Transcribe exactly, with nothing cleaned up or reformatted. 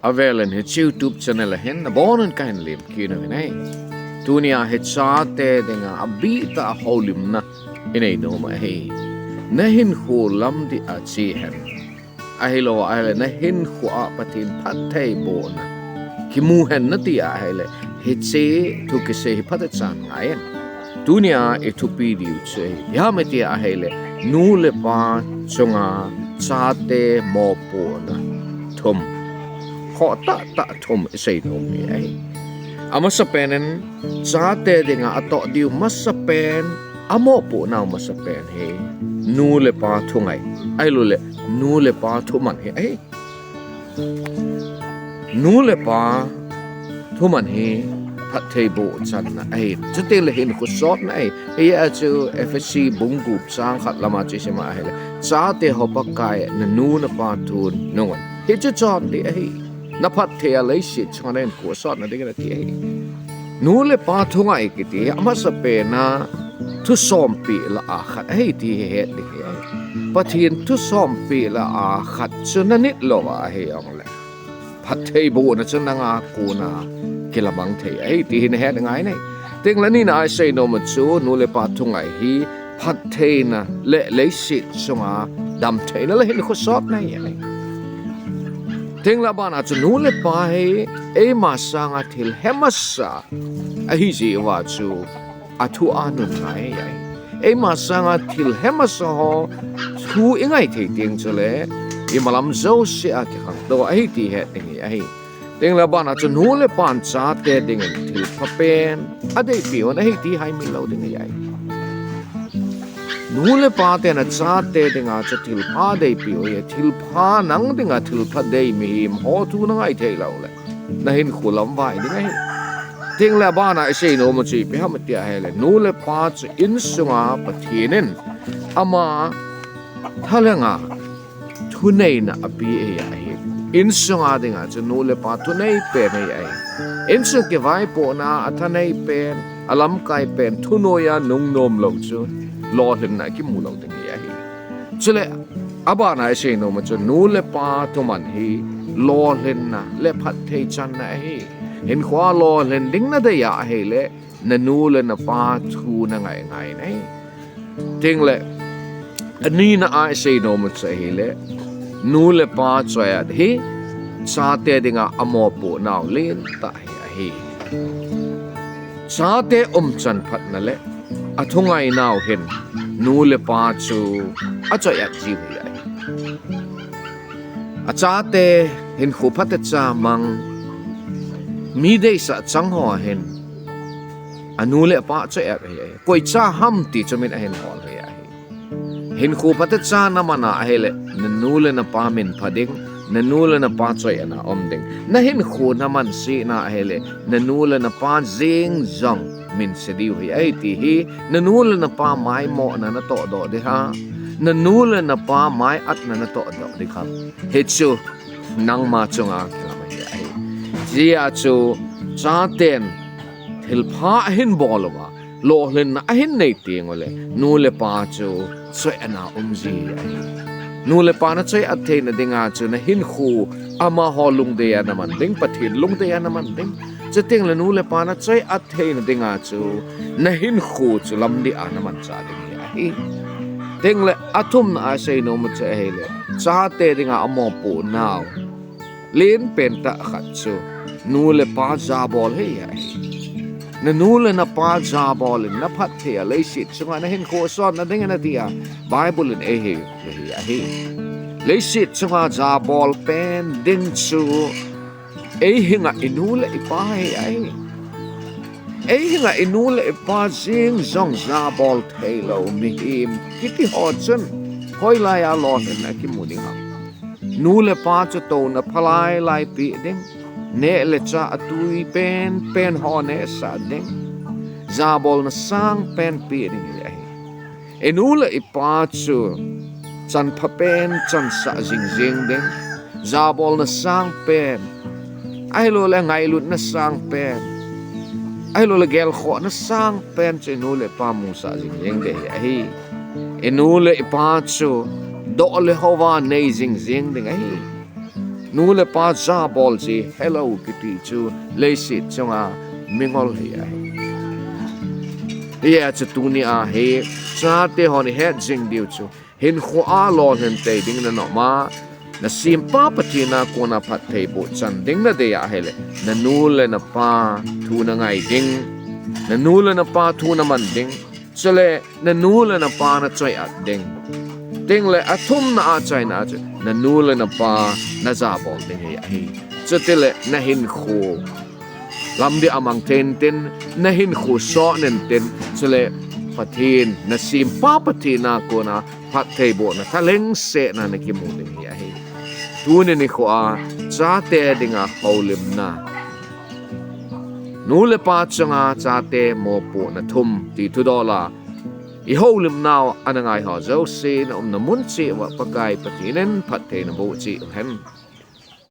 Avelin hiche YouTube channel a hin nabonun kahin lemkit u ahi. Tunia hi chate dinga abih tah a houlimna inei nom ahi. Nahinkho lam dia che hen. Ahilou ahile nahinkho a Pathen phattheibohna kimu hen nati ahile, hiche thu kisei hi phatechan ngaiyin. Tunia ithupi diu chu ipi ham iti ahile, nu le pa chunga chate mopohna thum. Khoh tahtah thum isei nom u ahi. Amasapen in, chate dinga atoh diu masapen, amopohnau masapen hi nu le pa thungai, ahilouleh nu le pa thuman hi ahi. Nu le pa thuman hi phattheiboh channa ahi. Chuteng le hinkho sotna ahi. Hia chu Ephesi bung gup chang khat lama chu isima ahile, chate ho Pakai nanu napa thun nungun. Hichu chondih ahi. Naphatthei a leiset chunga nahinkho sotna dingin ati ahi. Nu le pa thungai kiti hi amasapen a thusompi lah a khat ahi ti hi het ding ahi. Pathen thusompi lah a khat chu nanit lou ahi jongle, phattheibohna chu nanga kona kilamang thei ahi ti hi nahet ngai nai. Tengle nina a isei nom u chu nu le pa thungai hi phattheina le leiset chunga damtheina le hinkho sotna ahi. Tengle abana chu nu le pa hi eima sanga thil hemasa ahi jeh uva chu athu a nun ngai ahi. Eima sanga thil hemasa ho thu ingai thei teng chule imalam jousea kikhangtou ahi ti het ding ahi. Tengle abana chu nu le pan chate dingin thilpha pen adeipeh un ahi ti haimil lou ding ahi. Nu le pa ten achate dinga chu thilpha adeipeh u ahi. Thilpha nang dinga thilpha dei mihem ho thu nangai thei loule nahinkho lamvai ding ahi. Tengle abana isei nom u chu ipi ham iti ahile, nu le pa chu insunga Pathen in ama thalhenga thuneina apeh ahi. Insunga dinga chu nu le pa thunei pen ahi. Insung kivaipohna a thanei pen, alamkai pen, thunoiya nungnom lou chu lolhinna akimu lou ding ahi. Chule abana isei nom u chu nu le pa thuman hi lolhinna le phatthei channa ahi. Hinkhoa lolhin ding nadei a ahile, nanu le napa thu nangai ngai nai. Tengle anina a isei nom u chu ahile, nu le pa choi-at hi chate dinga amopohnau lentah hi ahi. Chate umchan phatna le athungainau hin nu le pa chu achoi-at jiu hi ahi. Achate hinkho phatecha mang, mi deisah chang ho hin anu le apa achoi-at hi ahi. Koicha ham ti chu min ahin hol hi ahi. Hinkho phatecha naman a ahile, nanu le napa minpha ding, nanu le napa choi-at a um ding. Nahinkho naman sena ahile, nanu le napa jeng jong minse diu hi ahi ti hi, nanu le napa maimohna natohdoh ding ham, nanu le napa mai-atna natohdoh ding ham, hichu nangma chunga kilam ahi ahi. Hijeh a chu chaten thilpha ahin bol uva, lolhinna ahin nei tengule, nu le pa chu choi-at a um ji ahi. Nu le pa nachoi-at theina dinga chu nahinkho amaho lungdei a naman ding, Pathen lungdei a naman ding. Chutengle nu le pa nachoi-at theina dinga chu nahinkho chu lamdih a namanchah ding hi ahi. Tengle athumna a isei nom u chu ahile, chate dinga amopohnau lenpen tah khat chu nu le pa jabol hi ahi. Nanu le napa jabol in naphatthei a leiset chunga nahinkho sotna dingin ati a Bible in eihil hi ahi. Leiset chunga jabol pen ding chu eihenga inu le ipa hi ahi. Eihenga inu le ipa jeng jong jabol theilou mihem kiti ho chun hoilai a lolhinna akimu ding ham? Nu le pa chu touna phalai lai peh ding, neh le chah atui penpen ho nehsah ding, jabolna sangpen peh ding hi ahi. Inu le ipa chu chanpha pen chansah jingjeng ding, jabolna sangpen, ahiloule ngailutna sangpen, ahiloule gelkhohna sangpen chu inu le ipa musah jingjeng ding hi ahi. Inu le ipa chu doh le houva nei jingjeng ding ahi. Nu le pa jabol ji helou kiti chu leiset chunga mingol hi ahi. Hijeh chun tuni a hi chate hon ihet jing diu chu hinkho a lolhin tei ding nanom a, nasempa Pathen a kona phattheiboh chan ding nadei ahile, nanu le napa thu nangai ding, nanu le napa thu naman ding, chule nanu le napa nachoi-at ding. Tengle athumna a chaina chu nanu le napa najabol ding hi ahi. Chutile nahinkho lamdih a mang thei intin, nahinkho soh intin, chule Pathen, nasempa Pathen a kona phattheibohna thalhengsetna nakimu ding hi ahi. Tuni nikho a chate dinga houlimna, nu le pa chunga chate mopohna thum ti thudol a ihoulimnau ana ngaiho jouse naumna mun cheh uva Pakai Pathen in phatthei naboh cheh uhen.